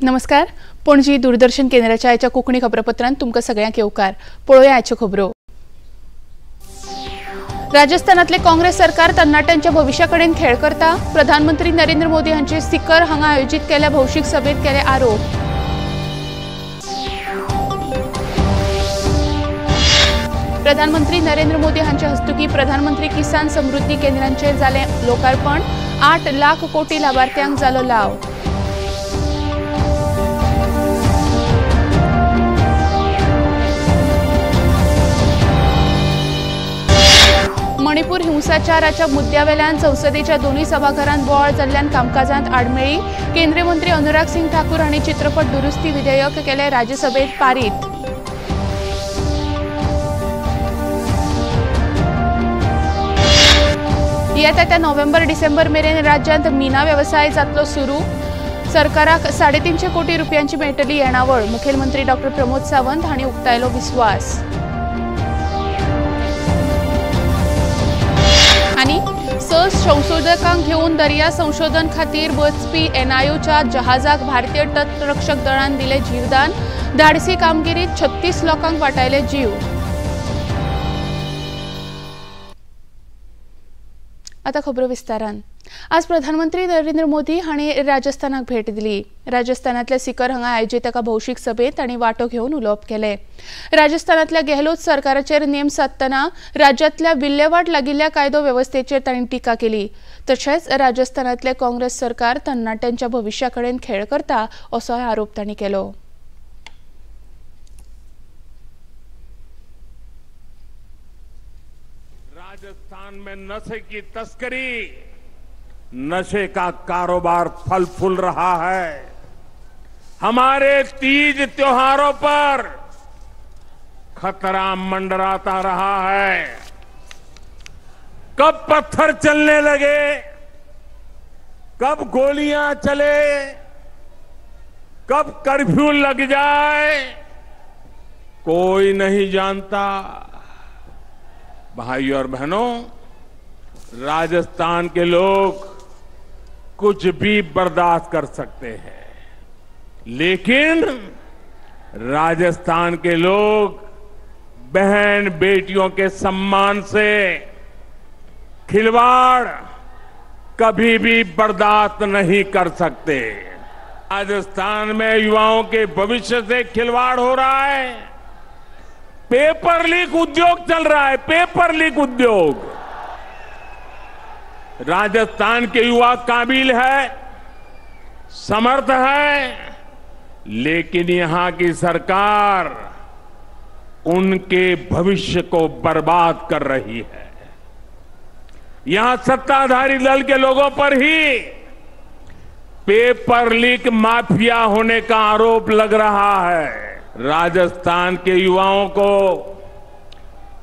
नमस्कार, पणजी दूरदर्शन केंद्राच्या आयच्या कोंकणी खबरपत्रांत तुमकां सगळ्यांक येवकार. पळोवया आयच्यो खबरो. राजस्थानातले काँग्रेस सरकार तरणाट्यांच्या भविष्या कडेन खेळ करता. प्रधानमंत्री नरेंद्र मोदी हांचे सिकर हांगा आयोजीत केल्या भौशीक सभेत केले आरोप. प्रधानमंत्री नरेंद्र मोदी हांचे हस्तुकी प्रधानमंत्री किसान समृद्धी केंद्रांचे जालें लोकार्पण. 8 लाख कोटी लाभार्थ्यांक जालो लाव. मणिपूर हिंसाचाराच्या मुद्द्यावेल्यान संसदेच्या दोन्ही सभाघरांत बोवाळ जाल्ल्यान कामकाजांत आडमेळी. केंद्रीय मंत्री अनुराग सिंग ठाकूर हांणी चित्रपट दुरुस्ती विधेयक केलें राज्यसभेत पारीत. येता त्या नोव्हेंबर डिसेंबर मेरेन राज्यांत मिना वेवसाय जातलो सुरू. सरकाराक 350 कोटी रुपयांची मेळटली येणावळ. मुखेलमंत्री डॉ प्रमोद सावंत हांणी उक्तायलो विस्वास. आनी 6 संशोधकांक घेवन दर्या संशोधन खातीर वचपी एनआयओच्या जहाजाक भारतीय तटरक्षक दळान दिले जीवदान. धाडसी कामगिरीत 36 लोकांक वाटायले जीव. आता खबरो विस्तारान. आज प्रधानमंत्री नरेंद्र मोदी हांणी राजस्थानाक भेट दिली. राजस्थानांतल्या सिकर हांगा आयोजीत एका भौशीक सभेत तांणी वांटो घेवन उलोवप केलें. राजस्थानांतल्या गेहलोत सरकाराचेर नेम सादतना राज्यांतल्या विल्लेवाट लागिल्ल्या कायदो वेवस्थेचेर तांणी टिका केली. तशेंच राजस्थानांतले काँग्रेस सरकार तरणाट्यांच्या भविश्या कडेन खेळ करता असोय आरोप तांणी केलो. राजस्थान में नशे की तस्करी, नशे का कारोबार फल फूल रहा है. हमारे तीज त्योहारों पर खतरा मंडराता रहा है. कब पत्थर चलने लगे, कब गोलियां चले, कब कर्फ्यू लग जाए, कोई नहीं जानता. भाइयों और बहनों, राजस्थान के लोग कुछ भी बर्दाश्त कर सकते हैं, लेकिन राजस्थान के लोग बहन बेटियों के सम्मान से खिलवाड़ कभी भी बर्दाश्त नहीं कर सकते. राजस्थान में युवाओं के भविष्य से खिलवाड़ हो रहा है. पेपर लीक उद्योग चल रहा है, पेपर लीक उद्योग. राजस्थान के युवा काबिल है, समर्थ है, लेकिन यहां की सरकार उनके भविष्य को बर्बाद कर रही है. यहां सत्ताधारी दल के लोगों पर ही पेपर लीक माफिया होने का आरोप लग रहा है. राजस्थान के युवाओं को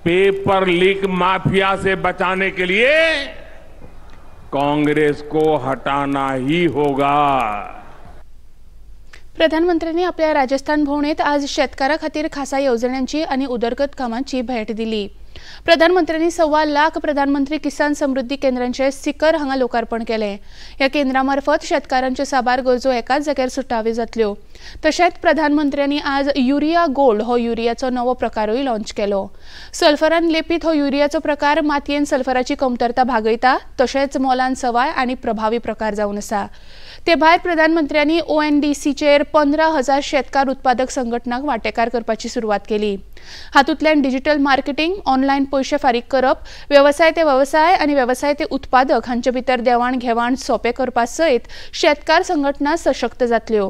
पेपर लीक माफिया से बचाने के लिए कांग्रेस को हटाना ही होगा. प्रधानमंत्र्यांनी आपल्या राजस्थान भोवणेत आज शेतकारां खातीर खासा येवजण्यांची आनी उदरगत कामांची भेट दिली. प्रधानमंत्र्यांनी 1.25 लाख प्रधानमंत्री किसान समृद्धी केंद्रांचे सिकर हांगा लोकार्पण केलें. ह्या केंद्रा मार्फत शेतकारांच्यो साबार गरजो एकाच जाग्यार सुटाव्यो जातल्यो. तशेंच प्रधानमंत्र्यांनी आज युरिया गोल्ड हो युरियाचो नवो प्रकारूय लॉन्च केलो. सल्फरान लेपीत हो युरियाचो प्रकार मातयेन सल्फराची कमतरता भागयता, तशेंच मोलान सवाय आनी प्रभावी प्रकार जावन आसा. ते भायर प्रधानमंत्र्यांनी ONDCचेर 15,000 शेतकार उत्पादक संघटनांक वांटेकार करपाची सुरवात केली. हातूंतल्यान डिजिटल मार्केटिंग, ऑनलायन पयशे फारीक करप, वेवसाय ते वेवसाय आनी वेवसाय ते उत्पादक हांचे भितर देवाण घेवाण सोंपें करपा सयत शेतकार संघटना सशक्त जातल्यो.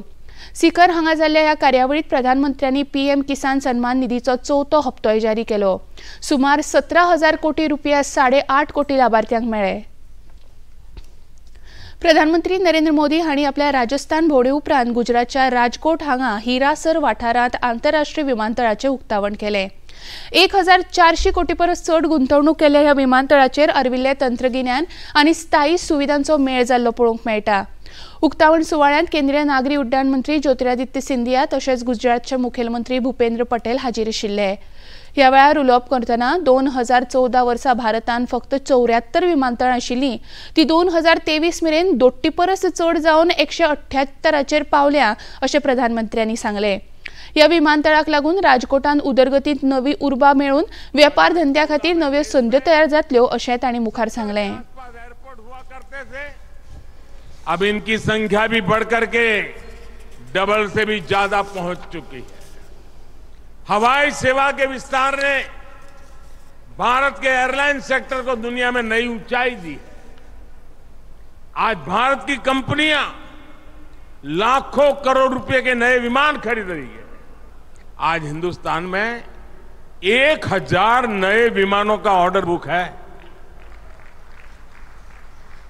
सिकर हांगा जाल्ल्या ह्या कार्यावळींत प्रधानमंत्र्यांनी PM किसान सन्मान निधीचो 4थो हप्तोय जारी केलो. सुमार 17,000 कोटी रुपया 8.5 कोटी लाभार्थ्यांक मेळ्ळे. प्रधानमंत्री नरेंद्र मोदी हांणी आपल्या राजस्थान भोंवडे उपरांत गुजरातच्या राजकोट हांगा हिरासर वाठारांत आंतरराष्ट्रीय विमानतळाचें उक्तावण केलें. 1,400 कोटी परस चड गुंतवणूक केल्ल्या ह्या विमानतळाचेर अर्विल्लें तंत्रगिन्यान आनी स्थायी सुविधांचो मेळ जाल्लो पळोवंक मेळटा. उक्तावण सुवाळ्यांत केंद्रीय नागरी उड्डाण मंत्री ज्योतिरादित्य सिंधिया तशेंच गुजरातचे मुखेलमंत्री भूपेंद्र पटेल हाजीर आशिल्ले. ह्या वेळार उलोवप करतना 2014 वर्सा भारतान फक्त 74 विमानतळां आशिल्लीं ती 2023 मेरेन दोट्टी परस चड जावन 178चेर पावल्या अशें प्रधानमंत्र्यांनी सांगलें। ह्या विमानतळाक लागून राजकोटान उदरगतींत नवी उर्बा मेळून वेपार धंद्या खातीर नव्यो संद्यो तयार जातल्यो अशें तांणी मुखार सांगलें। अब इनकी संख्या भी बढ़ करके डबल से भी ज्यादा पहुंच चुकी है। हवाई सेवा के विस्तार ने भारत के एयरलाइन सेक्टर को दुनिया में नई ऊंचाई दी है। आज भारत की कंपनियां लाखों करोड़ रुपए के नए विमान खरीद रही है। आज हिंदुस्तान में 1000 नए विमानों का ऑर्डर बुक है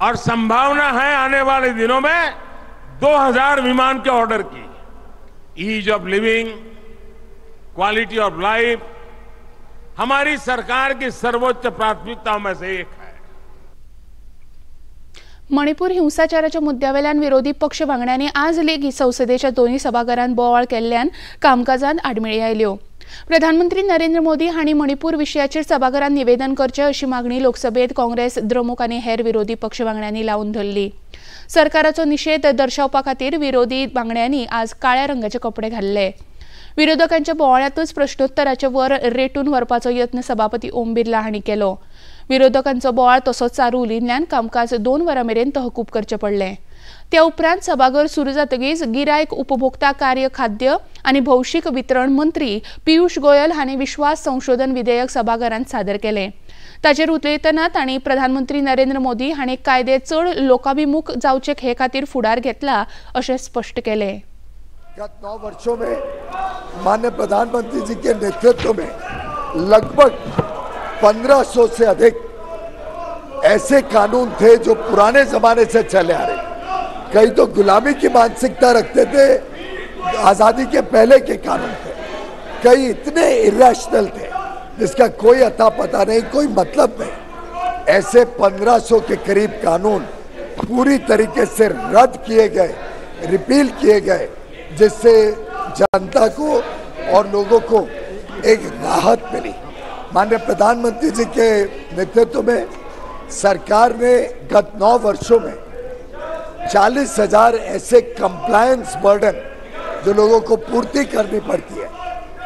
और संभावना है आने वाले दिनों में 2000 विमान के ऑर्डर की। Ease of living, quality of life हमारी सरकार की सर्वोच्च प्राथमिकताओं में से एक है। मणिपूर हिंसाचाराच्या मुद्द्यावेल्यान विरोधी पक्ष वांगड्यांनी आज लेगीत संसदेच्या दोनूय सभाघरांत बोवाळ केल्ल्यान कामकाजांत आडमेळी आयल्यो। प्रधानमंत्री नरेंद्र मोदी हांणी मणिपूर विशयाचेर सभाघरांत निवेदन करचें अशी मागणी लोकसभेत काँग्रेस, द्रमुक आनी हेर विरोधी पक्ष वांगड्यांनी लावन धरली। सरकाराचो निशेध दर्शावपा खातीर विरोधी वांगड्यांनी आज काळ्या रंगाचे कपडे घाल्ले। विरोधकांच्या बोवाळ्यांतूच प्रश्नोत्तराचे वर रेटून व्हरपाचो यत्न सभापती ओम बिर्ला हांणी केलो। विरोधकांचो बोवाळ तसोच चालू उरिल्ल्यान कामकाज 2 वरां मेरेन तहकूब करचें पडलें। त्या उपरांत सभाघर सुरू जातकीच गिरायक, उपभोक्ता कार्य, खाद्य आनी भौशीक वितरण मंत्री पियुष गोयल हांणी विश्वास संशोधन विधेयक सभाघरांत सादर केलें। ताचेर उलयतना तांणी प्रधानमंत्री नरेंद्र मोदी हांणी कायदे चड लोकाभिमुख जावचे हे खातीर फुडार घेतला अशें स्पश्ट केलें। गत 9 वर्षों में माननीय प्रधानमंत्री जी के नेतृत्व में लगभग 1500 से अधिक ऐसे कानून थे जो पुराने जमाने से चले आ रहे। कई तो गुलामी की मानसिकता रखते थे, आज़ादी के पहले के कानून थे। कई इतने इरेशनल थे जिसका कोई अता पता नहीं, कोई मतलब नहीं। ऐसे 1500 के करीब कानून पूरी तरीके से रद्द किए गए, रिपील किए गए, जिससे जनता को और लोगों को एक राहत मिली। माननीय प्रधानमंत्री जी के नेतृत्व में सरकार ने गत 9 वर्षों में 40,000 ऐसे कंप्लायंस बर्डन जो लोगों को पूर्ति करनी पड़ती है,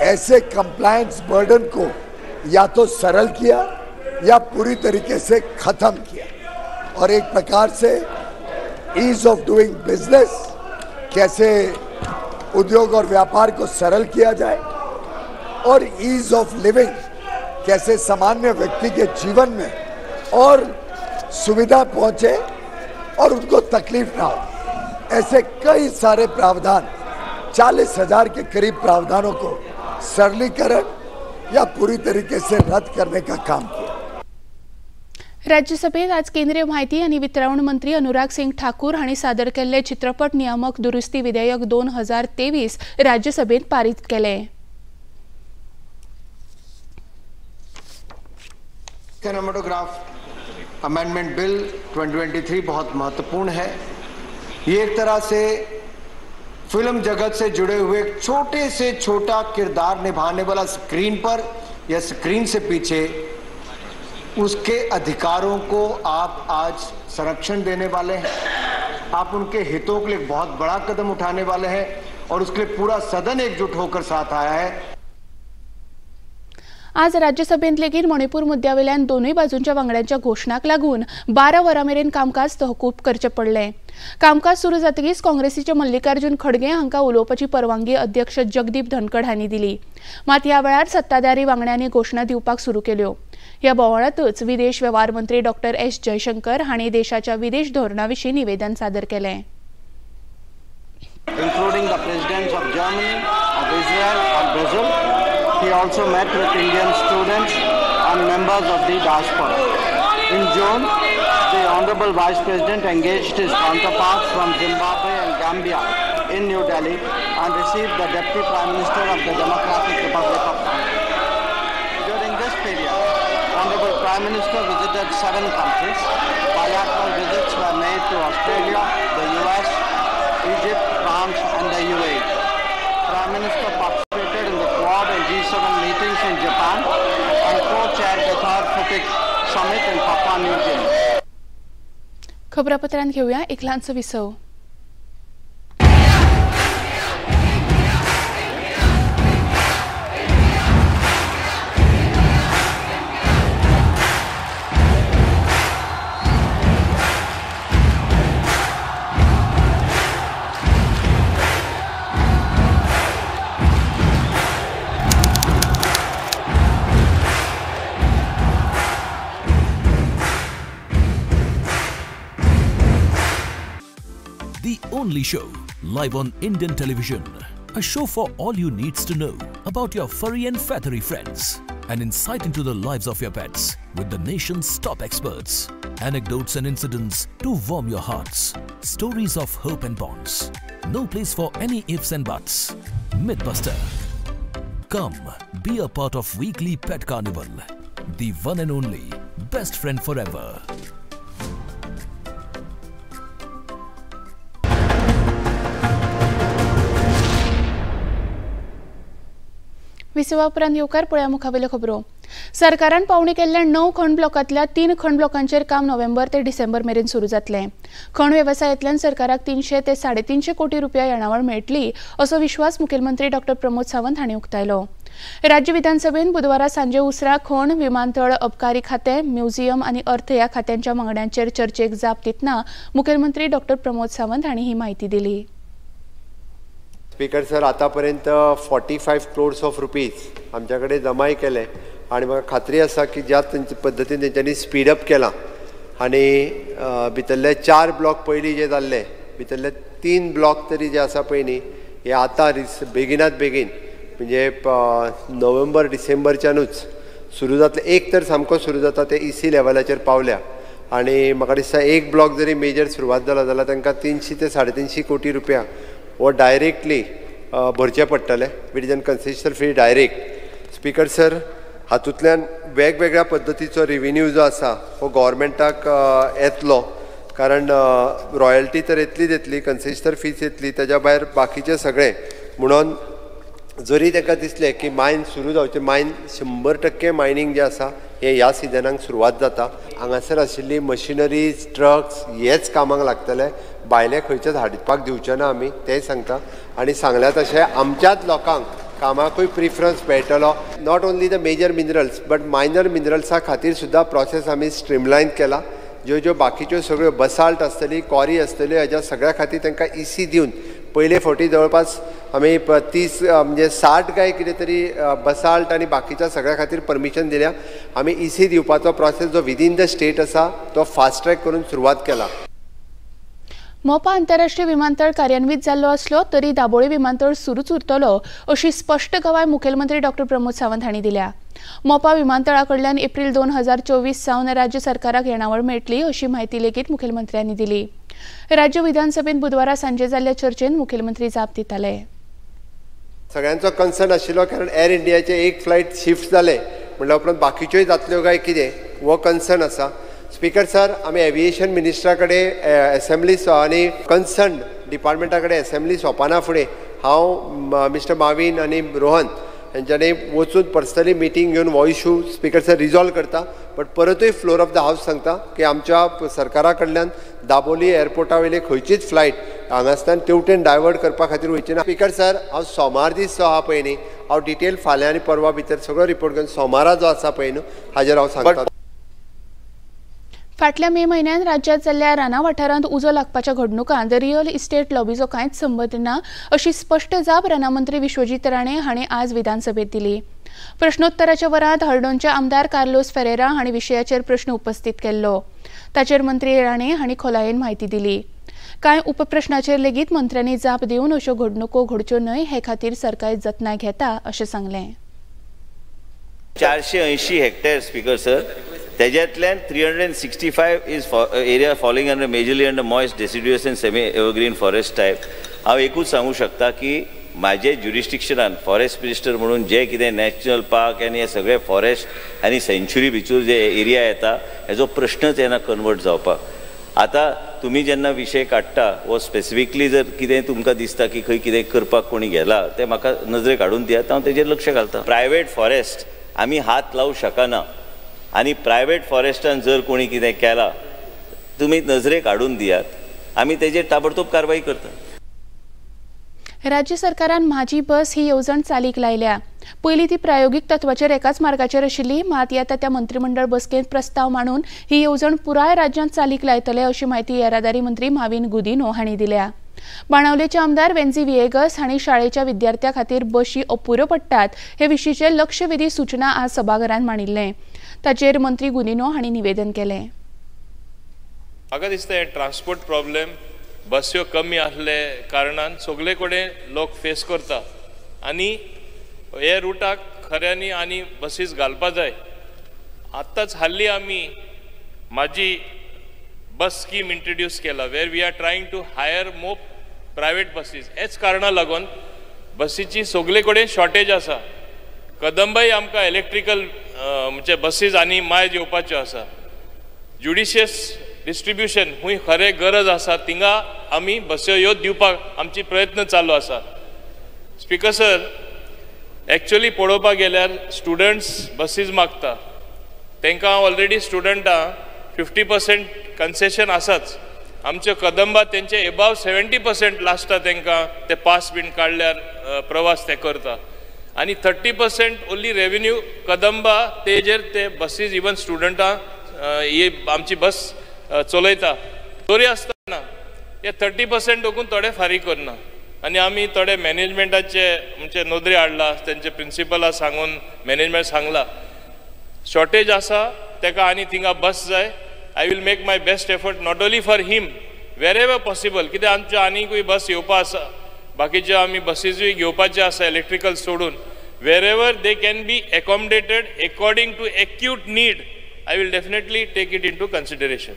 ऐसे कंप्लायंस बर्डन को या तो सरल किया या पूरी तरीके से ख़त्म किया। और एक प्रकार से ईज ऑफ डूइंग बिजनेस, कैसे उद्योग और व्यापार को सरल किया जाए, और ईज ऑफ लिविंग, कैसे सामान्य व्यक्ति के जीवन में और सुविधा पहुंचे और उनको तकलीफ ना हो, ऐसे कई सारे प्रावधान, 40,000 के करीब प्रावधानों को सरलीकरण या पूरी तरीके से रद्द करने का काम किया। राज्यसभेत आज केंद्रीय माहिती आनी वितरावण मंत्री अनुराग सिंग ठाकूर हांणी सादर केल्ले चित्रपट नियामक दुरुस्ती विधेयक 2023 राज्यसभेत पारीत केलें। सिनेमेटोग्राफ अमेंडमेंट बिल 2023 बहुत महत्वपूर्ण है। ये एक तरह से फिल्म जगत से जुड़े हुए छोटे से छोटा किरदार निभाने वाला स्क्रीन पर या स्क्रीन से पीछे उसके अधिकारों को आप आज संरक्षण देने वाले हैं। आप उनके हितों के लिए बहुत बड़ा कदम उठाने वाले हैं और उसके लिए पूरा सदन एकजुट होकर साथ आया है। आज राज्यसभेंत लेगीत मणिपूर मुद्द्यावेल्यान दोनूय बाजूंच्या वांगड्यांच्या घोशणाक लागून 12 वरां मेरेन कामकाज तहकूब करचें पडलें। कामकाज सुरू जातकीच काँग्रेसीचे मल्लिकार्जुन खडगे हांकां उलोवपाची परवानगी अध्यक्ष जगदीप धनखड हांणी दिली। मात ह्या वेळार सत्ताधारी वांगड्यांनी घोशणा दिवपाक सुरू केल्यो। ह्या बोवाळांतूच विदेश वेव्हार मंत्री डॉक्टर एस जयशंकर हांणी देशाच्या विदेश धोरणा विशीं निवेदन सादर केलें। Including the presidents of Germany, of Israel and Brazil. He also met with Indian students and members of the diaspora. In June, the Honorable Vice President engaged his counterparts from Zimbabwe and Gambia in New Delhi and received the Deputy Prime Minister of the Democratic Republic of Congo. During this period, Honorable Prime Minister visited 7 countries. Bilateral visits were made to Australia, the US, Egypt, France and the UAE. Prime Minister participated in the Quad and G7 meetings in Japan and co-chaired the Third FIPIC Summit in Papua New Guinea. खबरापत्रांत घेऊया एक ल्हानसो विसव. The only show live on Indian television, a show for all you needs to know about your furry and feathery friends, an insight into the lives of your pets with the nation's top experts, anecdotes and incidents to warm your hearts, stories of hope and bonds, no place for any ifs and buts. Mythbuster. Come, be a part of weekly pet carnival, the one and only best friend forever. विसवा उपरांत येवकार पळया मुखावेल्यो खबरो. सरकारान पावणी केल्ल्या 9 खण ब्लॉकांतल्या 3 खण ब्लॉकांचेर काम नोव्हेंबर ते डिसेंबर मेरेन सुरू जातलें. खण वेवसायांतल्यान सरकाराक 300 ते 350 कोटी रुपया येणावळ मेळटली असो विश्वास मुखेलमंत्री डॉक्टर प्रमोद सावंत हांणी उक्तायलो. राज्य विधानसभेन बुधवारा सांजे उसरा खण, विमानतळ, अबकारी खातें, म्युझियम आनी अर्थ ह्या खात्यांच्या मागण्यांचेर चर्चेक जाप दितना मुखेलमंत्री डॉक्टर प्रमोद सावंत हांणी ही म्हायती दिली. स्पीकर सर, आतापर्यंत 45 क्रोर्स ऑफ रुपीज आमच्याकडे जमाय केले आणि म्हाका खात्री आसा की ज्या पद्दतीन तेंच्यांनी स्पीडअप केला आनी भितरले 4 ब्लॉक पयलीं जे जाल्ले, भितरले 3 ब्लॉक तरी जे आसा पळय न्ही हे आतां बेगिनात बेगीन म्हणजे नोव्हेंबर डिसेंबरच्यानूच सुरू जातले. एक तर सामको सुरू जाता ते ई सी लेवलाचेर पावल्या आनी म्हाका दिसता एक ब्लॉक जरी मेजर सुरवात जाला जाल्यार तांकां 300 ते 350 कोटी रुपया वो डायरेक्टली भरचे पडटले with an concession fee direct. Speaker sir, हातूंतल्यान वेगवेगळ्या पद्दतीचो रिवेन्यू जो आसा हो गव्हर्मेंटाक येतलो, कारण रॉयल्टी तर येतलीच येतली, कन्सेशनल फीस येतली, ताज्या भायर बाकीचें सगळें. म्हणून जरी तांकां दिसलें की मायन सुरू जावचें, मायन 100% मायनींग जें आसा हें ह्या सिजनाक सुरवात जाता. हांगासर आशिल्ली मशिनरीज, ट्रक्स हेच कामाक लागतले, भायले खंयचेच हाडपाक दिवचे ना आमी, तेंय सांगता. आनी सांगल्या तशें आमच्याच लोकांक कामाकूय प्रिफरन्स मेळटलो. Not only the major minerals but minor मिनरल्सा खातीर सुद्दां प्रोसेस आमी स्ट्रीमलायन केला. ज्यो ज्यो बाकीच्यो सगळ्यो बसाल्ट आसतली, कॉरी आसतली, हाज्या सगळ्या खातीर तांकां ई सी दिवन पयले फावटी जवळपास आमी 30 म्हणजे 60 काय कितें तरी बसाल्ट आनी बाकीच्या सगळ्या खातीर परमिशन दिल्या. आमी ई सी दिवपाचो प्रोसेस जो विदीन the state आसा तो फास्ट ट्रॅक करून सुरवात केला. मोपा आंतरराष्ट्रीय विमानतळ कार्यान्वित जाल्लो आसलो तरी दाबोळी विमानतळ सुरूच उरतलो अशी स्पश्ट गवाय मुखेलमंत्री डॉक्टर प्रमोद सावंत हांणी दिल्या. मोपा विमानतळा कडल्यान एप्रील 2024 सावन राज्य सरकाराक येणावळ मेळटली अशी म्हायती लेगीत मुखेलमंत्र्यांनी दिली. राज्य विधानसभेत बुधवारा सांजे जाल्ल्या चर्चेत मुखेलमंत्री जाप दिताले. सगळ्यांचो कन्सर्न आशिल्लो कारण एअर इंडियाचे एक फ्लायट शिफ्ट जाले म्हणल्या उपरांत बाकीच्योय जातल्यो काय कितें हो कन्सर्न आसा. स्पीकर सर, आमी एविएशन मिनिस्टरा कडेन एसेंब्ली आनी कन्सर्न डिपार्टमेंटा कडेन एसेंब्ली सोंपना फुडें हांव मिस्टर माविन आनी रोहन हेंच्यांनी वचून पर्सनली मिटींग घेवन हो इशू स्पीकर सर रिजॉल्व करता. बट परतूय फ्लोर ऑफ the house सांगता की आमच्या सरकारा कडल्यान दाबोली एअरपोर्टा वयली खंयचीच फ्लायट हांगासल्यान तेवटेन डायवर्ट करपा खातीर वयची ना. स्पीकर सर, हांव सोमार दीस जो आहा पळय न्ही, हांव डिटेल फाल्यां आनी परवा भितर सगळो रिपोर्ट घेवन सोमारा जो आसा पळय न्हू हाजेर हांव सांगता. फाटल्या मे म्हयन्यात राज्यात जाल्ल्या राना वाठारांत उजो लागपाच्या घडणुकांत रियल इस्टेट लॉबीचो कांयच संबंद ना अशी स्पश्ट जाप रानामंत्री विश्वजीत राणे हांणी आज विधानसभेत दिली. प्रश्नोत्तराच्या वरांत हळदोणचे आमदार कार्लोस फेरेरा हांणी विशयाचेर प्रश्न उपस्थित केल्लो. ताचेर मंत्री राणे हांणी खोलायेन म्हायती दिली. कांय उपप्रश्नाचेर लेगीत मंत्र्यांनी जाप दिवन अश्यो घडणुको घडच्यो न्हय हे खातीर सरकार जतनाय घेता अशें सांगलें. 480 हेक्टेअर स्पीकर सर, तेज्यातल्यान 365 is area falling under majorly under moist deciduous and semi evergreen forest type. हांव एकूच सांगू शकता की म्हाजे ज्युरिस्डिक्शनान फॉरेस्ट मिनिस्टर म्हणून जे कितें नॅशनल पार्क आनी हे सगळे फॉरेस्ट आनी सेंच्युरी भितर जे एरिया येता हेजो प्रश्नच येना कन्वर्ट जावपाक. आतां तुमी जेन्ना विशय काडटा वो स्पेसिफिकली जर कितें तुमकां दिसता की खंय कितें करपाक कोणी गेला तें म्हाका नजरेक हाडून दियात, हांव तेजेर लक्ष घालता. प्रायवेट फॉरेस्ट आमी हात लावूं शकना आनी प्रायवेट फॉरेस्टान जर कोणी कितें केलां तुमी नजरेक हाडून दियात, आमी तेजेर ताबडतोब कारवाई करता. राज्य सरकारान म्हाजी बस ही येवजण चालीक लायल्या. पयलीं ती प्रायोगीक तत्वाचेर एकाच मार्गाचेर आशिल्ली, मात येता त्या मंत्रिमंडळ बसकेंत प्रस्ताव मांडून ही येवजण पुराय राज्यांत चालीक लायतले अशी म्हायती येरादारी मंत्री माविन गुदिन्हो हांणी दिल्या. बाणावलेचे आमदार वेन्झी व्हिएगस हांणी शाळेच्या विद्यार्थ्यां खातीर बशी अपुऱ्यो पडटात हे विशींचे लक्षवेधी सूचना आज सभाघरांत मांडिल्लें. ताचेर मंत्री गुदिन्हो हांणी निवेदन केलें. म्हाका दिसता हे ट्रान्सपोर्ट प्रॉब्लेम बस्यो कमी आसले कारणान सगळे कडेन लोक फेस करता आनी हे रुटाक खऱ्यांनी आनी बसीस घालपा जाय. आत्ताच हाल्ली आमी म्हाजी बस स्कीम इंट्रोड्यूस केला where we are trying to hire more private buses. हेच कारणा लागून बसीची सगळे कडेन शॉर्टेज आसा. कदंबाय आमकां इलेक्ट्रिकल म्हणजे बसीस आनी मायज येवपाच्यो आसा. ज्युडिशियस डिस्ट्रिब्युशन हुंय खरें गरज आसा थिंगा आमी बस्यो ह्यो दिवपाक आमची प्रयत्न चालू आसा. स्पीकर सर, एक्चुअली पळोवपाक गेल्यार स्टुडंट्स बसीस मागता, तांकां ऑलरेडी स्टुडंटां 50% कन्सेशन आसाच. आमच्यो कदंबा तेंचे एबाव 70% लास्टा तांकां ते पास बीन काडल्यार प्रवास ते करता आनी 30% ओन्ली रेवेन्यू कदंबा तेजेर ते बसीस इवन स्टुडंटां ही आमची बस चलयता. तरी आसतना हे 30% दोगून थोडे फारीक करना आनी आमी थोडे मॅनेजमेंटाचे म्हणजे नदरे हाडला, तेंचे प्रिंसिपला सांगून मॅनेजमेंट सांगला शॉर्टेज आसा तेका आनी थिंगा बस जाय. I will make my best effort not only for him wherever possible. कित्याक आमच्यो आनीकूय बस येवपा आसा, बाकीच्यो आमी बसीसूय घेवपाच्यो आसा इलेक्ट्रिकल सोडून. Wherever they can be accommodated according to acute need I will definitely take it into consideration.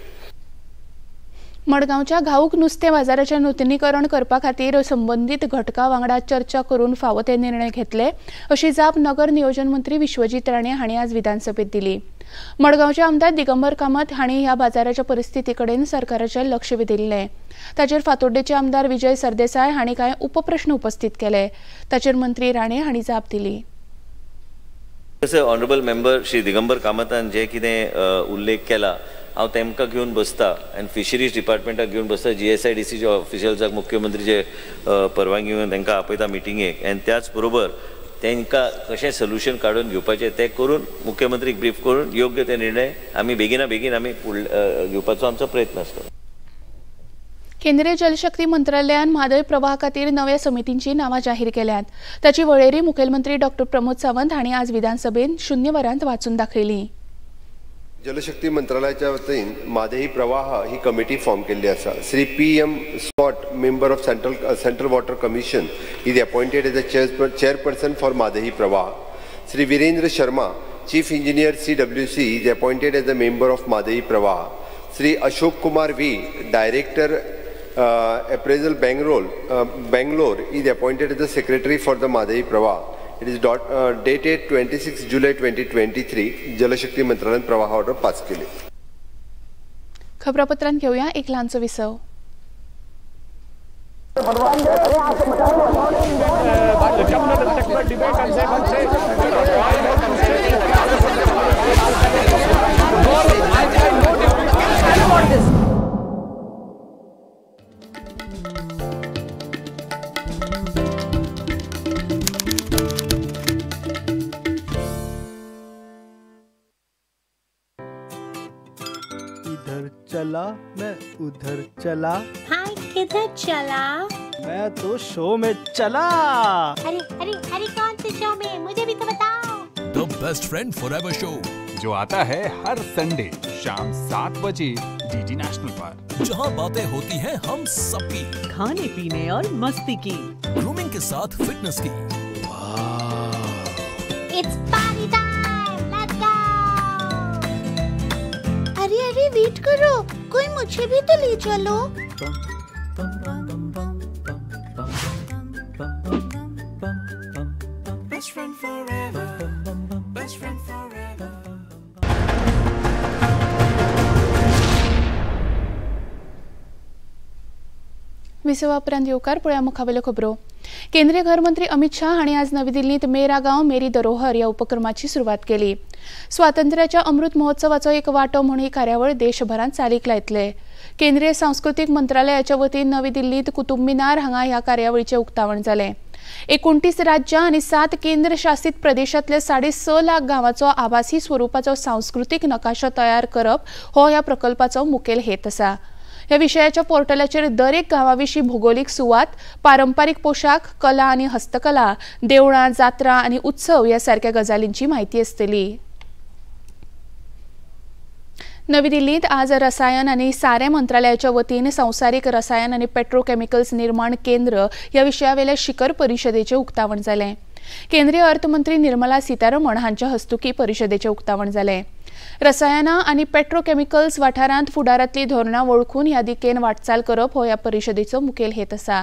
मडगांवच्या घाऊक नुस्तें बाजाराचें नुतनीकरण करपा खातीर संबंदीत घटका वांगडा चर्चा करून फावो ते निर्णय घेतले अशी जाप नगर नियोजन मंत्री विश्वजीत राणे हांणी आज विधानसभेत दिली. मडगांवचे आमदार दिगंबर कामत हांणी ह्या बाजाराच्या परिस्थिती कडेन सरकाराचें लक्ष वेधिल्लें. ताचेर फातोड्डेचे आमदार विजय सरदेसाय हांणी कांय उपप्रश्न उपस्थित केले. ताचेर मंत्री राणे हांणी जाप दिली. तशें ऑनरेबल मेंबर श्री दिगंबर कामतान जे कितें उल्लेख केला हांव तेमकां घेवन बसता आनी फिशरीज डिपार्टमेंटाक घेवन बसता, GSIDCच्या ऑफिशियल्साक मुख्यमंत्रीचे परवानगी घेवन तांकां आपयता मिटिंगेक आनी त्याच बरोबर तांकां कशें सोल्युशन काडून घेवपाचें तें करून मुख्यमंत्रीक ब्रीफ करून योग्य ते निर्णय आमी बेगिना बेगीन आमी घेवपाचो आमचो प्रयत्न आसता. केंद्रीय जलशक्ती मंत्रालयान म्हादय प्रवाहा खातीर नव्या समितींची नांवां जाहीर केल्यांत. ताची वळेरी मुखेलमंत्री डॉ प्रमोद सावंत हांणी आज विधानसभेत शून्य वरांत वाचून दाखयली. जलशक्ती मंत्रालयाच्या वतीन म्हादई प्रवाह ही कमिटी फॉर्म केल्ली आसा. Shri P M Scott, member of Central Water Commission, is appointed as a chairperson for Mhadei Pravah. Shri Virendra Sharma, chief engineer CWC, is appointed as a member of Mhadei Pravah. Shri Ashok Kumar V, director appraisal Bangalore, is appointed as the secretary for the Mhadei Pravah. It is dated 26 July 2023. Jal Shakti मंत्रालयान प्रवाह order pass केली. खबरापत्रांत घेऊया एक ल्हानसो विसव. इधर चला मैं उधर चला, हाँ किधर चला? मैं तो शो में चला। अरे अरे अरे कौन से शो में, मुझे भी तो बताओ। The best friend forever show जो आता है हर संडे शाम 7 बजे डीडी नेशनल पर, जहां बातें होती हैं हम सबकी, खाने पीने और मस्ती की, ग्रूमिंग के साथ फिटनेस की। It's party time, let's go. अरे अरे वेट करो, कोई मुझे भी तो ले चलो। Best friend forever, best friend forever. विसवा उपरांत येवकार पळया मुखावेल्यो खबरो. केंद्रीय घरमंत्री अमित शाह हांणी आज नवी दिल्लींत मेरा गांव मेरी धरोहर ह्या उपक्रमाची सुरवात केली. स्वातंत्र्याच्या अमृत महोत्सवाचो एक वांटो म्हूण ही कार्यावळ देशभरांत चालीक लायतले. केंद्रीय सांस्कृतीक मंत्रालयाच्या वतीन नवी दिल्लींत कुतुब मिनार हांगा ह्या कार्यावळीचें उक्तावण जालें. 29 राज्यां आनी 7 केंद्रशासीत प्रदेशांतले 6.5 लाख गांवांचो आभासी स्वरुपाचो सांस्कृतीक नकाशो तयार करप हो ह्या प्रकल्पाचो मुखेल हेत आसा. ह्या विशयाच्या पोर्टलाचेर दरेक गांवाविशीं भुगोलीक सुवात, पारंपारीक पोशाख, कला आनी हस्तकला, देवळां, जात्रा आनी उत्सव ह्या सारक्या गजालींची म्हायती आसतली. नवी दिल्लींत आज रसायन आनी सारें मंत्रालयाच्या वतीन संवसारीक रसायन आनी पेट्रोकेमिकल्स निर्माण केंद्र ह्या विशयावेल्या शिखर परिशदेचें उक्तावण जालें. केंद्रीय अर्थमंत्री निर्मला सीतारमण हांच्या हस्तुकीं परिशदेचें उक्तावण जालें. रसायनां आनी पेट्रोकेमिकल्स वाठारांत फुडारांतली धोरणां वळखून ह्या दिकेन वाटचाल करप हो ह्या परिशदेचो मुखेल हेत आसा.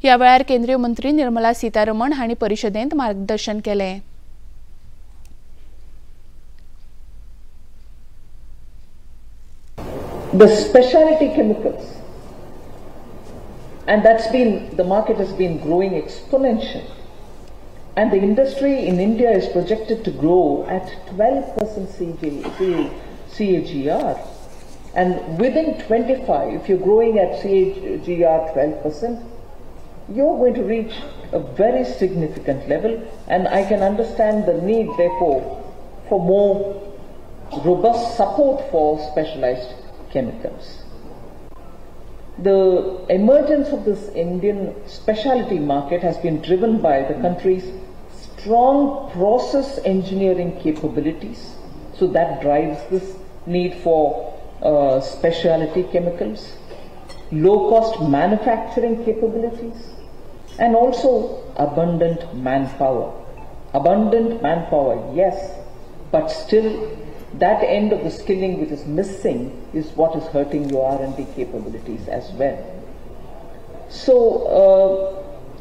ह्या वेळार केंद्रीय मंत्री निर्मला सीतारमण हांणी परिशदेंत मार्गदर्शन केलें. The specialty chemicals, and that's been, the market has been growing exponentially, and the industry in India is projected to grow at 12% CAGR, and within 25, if you're growing at CAGR 12%, you're going to reach a very significant level, and I can understand the need therefore for more robust support for specialized chemicals. The emergence of this Indian specialty market has been driven by the country's strong process engineering capabilities. So that drives this need for specialty chemicals, low-cost manufacturing capabilities, and also abundant manpower. Abundant manpower, yes, but still that end of the skilling which is missing is what is hurting your R&D capabilities as well. So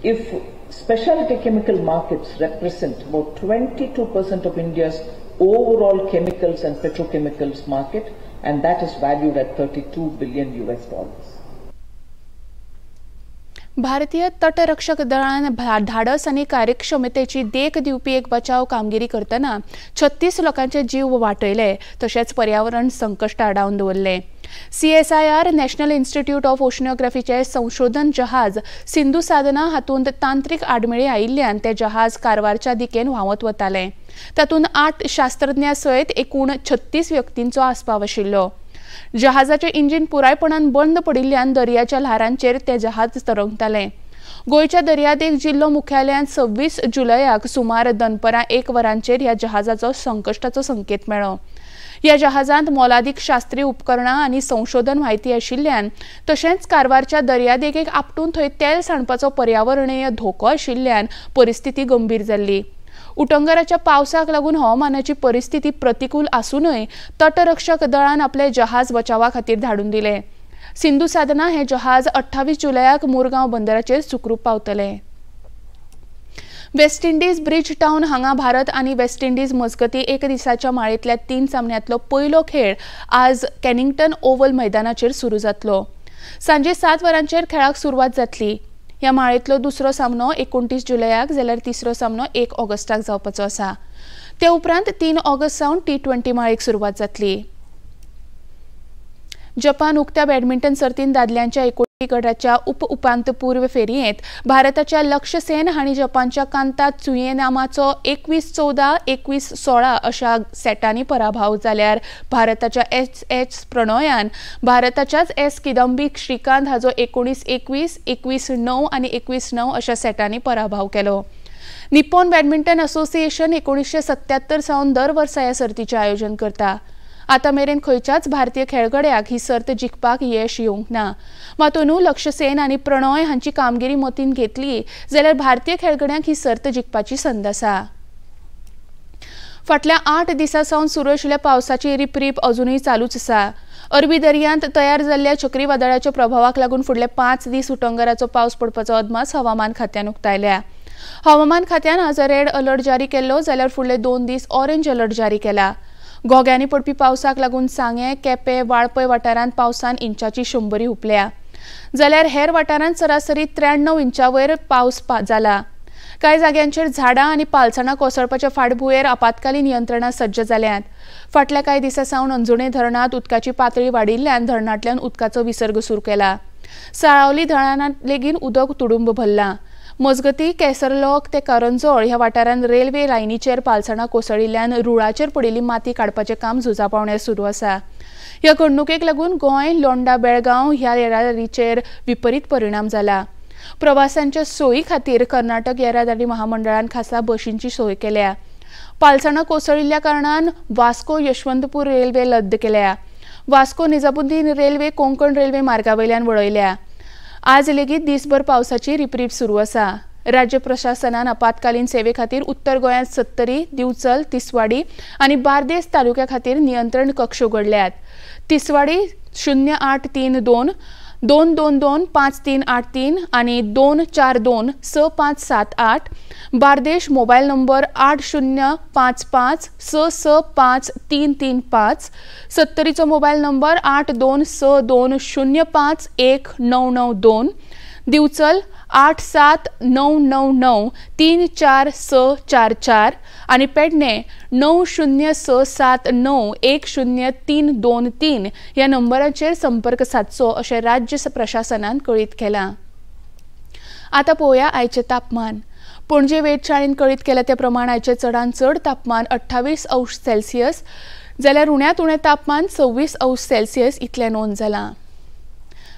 if specialty chemical markets represent about 22% of India's overall chemicals and petrochemicals market, and that is valued at $32 billion US. भारतीय तटरक्षक दळान धाडस आनी कार्यक्षमतेची देख दिवपी एक बचाव कामगिरी करतना 36 लोकांचे जीव वाटयले, तशेंच पर्यावरण संकश्ट आडावन दवरले. CSIR national institute of ओशनोग्राफीचे संशोधन जहाज सिंधू साधना हातूंत तांत्रिक आडमेळी आयिल्ल्यान ते जहाज कारवारच्या दिकेन व्हांवत वताले. तातूंत 8 शास्त्रज्ञां सयत एकूण 36 व्यक्तींचो आस्पाव आशिल्लो. जहाजाचे इंजिन पुरायपणान बंद पडिल्ल्यान दर्याच्या ल्हारांचेर ते जहाज तरंगताले. गोंयच्या दर्यादेग जिल्लो मुख्यालयांत 26 जुलयाक सुमार दनपरां 1 वरांचेर ह्या जहाजाचो संकश्टाचो संकेत मेळ्ळो. ह्या जहाजांत मोलादीक शास्त्रीय उपकरणां आनी संशोधन म्हायती आशिल्ल्यान तशेंच कारवारच्या दर्यादेगेक आपटून थंय तेल सांडपाचो पर्यावरणीय धोको आशिल्ल्यान परिस्थिती गंभीर जाल्ली. उटंगराच्या पावसाक लागून हवामानाची परिस्थिती प्रतिकूल आसूनय तटरक्षक दळान आपले जहाज बचावा खातीर धाडून दिले. सिंधू साधना हे जहाज 28 जुलयाक मुरगांव बंदराचेर सुखरूप पावतले. वेस्ट इंडीज ब्रिज टावन हांगा भारत आनी वेस्ट इंडीज मजगती एक दिसाच्या माळेंतल्या 3 सामन्यांतलो पयलो खेळ आज कॅनिंग्टन ओव्हल मैदानाचेर सुरू जातलो. सांजे 7 वरांचेर खेळाक सुरवात जातली. ह्या माळेंतलो दुसरो सामनो 29 जुलयाक जाल्यार तिसरो सामनो 1 ऑगस्टाक जावपाचो आसा. ते उपरांत 3 ऑगस्ट सावन T20 माळेक सुरवात जातली. जपान उक्त्या बॅडमिंटन सर्तीन दादल्यांच्या एकोडी गटाच्या उप उपांत्यपूर्व फेरयेंत भारताच्या लक्ष्य सेन हांणी जपानच्या कांता चुयेनामाचो 21-14, 21-16 अशा सेटांनी पराभव जाल्यार भारताच्या एच एच प्रणोयान भारताच्याच एस किदंबी श्रीकांत हाजो 19-21, 21-9 आनी 21-9 अशा सेटांनी पराभव केलो. निप्पॉन बॅडमिंटन असोसिएशन 1977 सावन दर वर्सा ह्या सर्तीचें आयोजन करता. आतां मेरेन खंयच्याच भारतीय खेळगड्याक ही सर्त जिखपाक यश येवंक ना. मात अंदू लक्ष्य सेन आनी प्रणॉय हांची कामगिरी मतींत घेतली जाल्यार भारतीय खेळगड्यांक ही सर्त जिखपाची संद आसा. फाटल्या 8 दिसां सावन सुरू आशिल्ल्या पावसाची रिपरीप अजुनूय चालूच आसा. अरबी दर्यांत तयार जाल्ल्या चक्रीवादळाच्या प्रभावाक लागून फुडले 5 दीस उटंगराचो पावस पडपाचो अदमास हवामान खात्यान उक्तायल्या. हवामान खात्यान आज रेड अलर्ट जारी केल्लो जाल्यार फुडले 2 दीस ऑरेंज अलर्ट जारी केला. घोग्यांनी पडपी पावसाक लागून सांगें, केपें, वाळपय वाठारांत पावसान इंचाची शंबरी हुपल्या. जाल्यार हेर वाठारांत सरासरी 93 इंचा वयर पावस जाला. कांय जाग्यांचेर झाडां आनी पालसणां कोसळपाच्या फाटभुंयेर आपत्कालीन यंत्रणा सज्ज जाल्यात. फाटल्या कांय दिसां सावन अंजुणे धरणांत उदकाची पातळी वाडिल्ल्यान धरणांतल्यान उदकाचो विसर्ग सुरू केला. साळावली धरणांत लेगीत उदक तुडुंब भरलां. मजगतीं केसरलोक ते करंजोळ ह्या वाठारांत रेल्वे लायनीचेर पालसणां कोसळिल्ल्यान रुळाचेर पडिल्ली माती काडपाचें काम झुजा पावण्यार सुरू आसा. ह्या घडणुकेक लागून गोंय, लोंडा, बेळगांव ह्या येरादारीचेर विपरीत परिणाम जाला. प्रवाशांच्या सोयी खातीर कर्नाटक येरादारी महामंडळान खासा बशींची सोय केल्या. पालसणां कोसळिल्ल्या कारणान वास्को यशवंतपूर रेल्वे रद्द केल्या. वास्को निजामुद्दीन रेल्वे कोंकण रेल्वे मार्गावयल्यान वळयल्या. आज लेगीत दिसभर पावसाची रिपरीप सुरू आसा. राज्य प्रशासनान आपत्कालीन सेवे खातीर उत्तर गोंयांत सत्तरी, दिवचल, तिसवाडी आनी बार्देस तालुक्या खातीर नियंत्रण कक्ष उगडल्यात. तिसवाडी 0832 222 5383 आनी 242 6578, बार्देश मोबायल नंबर 8055 665 335, सत्तरीचो मोबायल नंबर 8262 05 1992, दिवचल 87999 34644 आनी पेडणे 90679 10323 ह्या नंबराचेर संपर्क सादचो अशें राज्य प्रशासनान कळीत केलां. आतां पळोवया आयचें तापमान. पणजे वेधशाळेन कळीत केलां ते प्रमाण आयचें चडांत चड तापमान 28 अंश सेल्सियस जाल्यार उण्यांत उणें तापमान 26 अंश सेल्सियस इतलें नोंद जालां.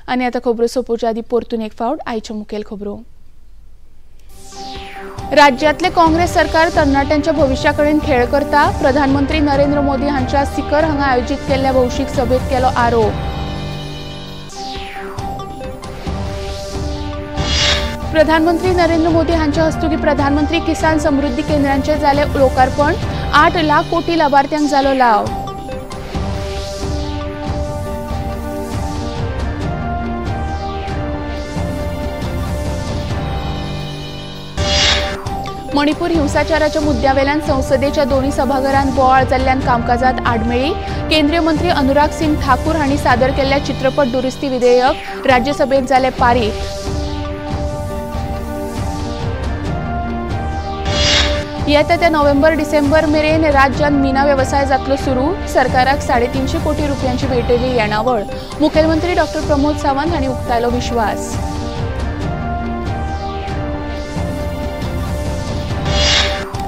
आनी आतां खबरो सोंपोवच्या आदीं परतून एक फावट आयच्यो मुखेल खबरो. राज्यांतले काँग्रेस सरकार तरणाट्यांच्या भविश्या कडेन खेळ करता, प्रधानमंत्री नरेंद्र मोदी हांच्या सिकर हांगा आयोजीत केल्ल्या भौशीक सभेत केलो आरोप. प्रधानमंत्री नरेंद्र मोदी हांच्या हस्तुकी प्रधानमंत्री किसान समृद्धी केंद्रांचे जालें लोकार्पण, 8 लाख कोटी लाभार्थ्यांक जालो लाव. मणिपूर हिंसाचाराच्या मुद्द्यावेल्यान संसदेच्या दोन्ही सभाघरांत बोवाळ जाल्ल्यान कामकाजात आडमेळी. केंद्रीय मंत्री अनुराग सिंग ठाकूर हांणी सादर केल्ल्या चित्रपट दुरुस्ती विधेयक राज्यसभेत जालें पारीत. येता त्या नोव्हेंबर डिसेंबर मेरेन राज्यांत मिना वेवसाय जातलो सुरू, सरकाराक 350 कोटी रुपयांची मेळटली येणावळ, मुखेलमंत्री डॉ प्रमोद सावंत हांणी उक्तायलो विश्वास.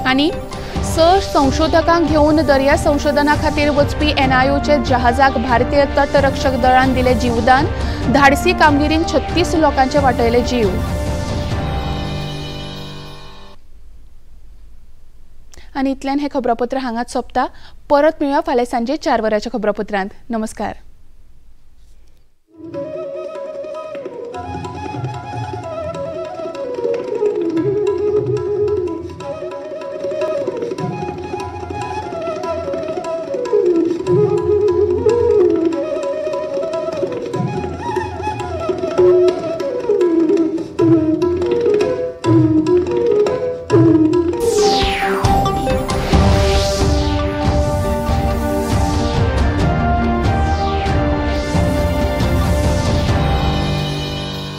आनी 6 संशोधकांक घेवन दर्या संशोधना खातीर वचपी एनआयओचे जहाजाक भारतीय तटरक्षक दळान दिले जीवदान, धाडसी कामगिरीन 36 लोकांचे वाटयले जीव. आनी इतल्यान हें खबरापत्र हांगाच सोंपता. परत मेळुया फाल्यां सांजे 4 वरांच्या खबरापत्रांत. नमस्कार.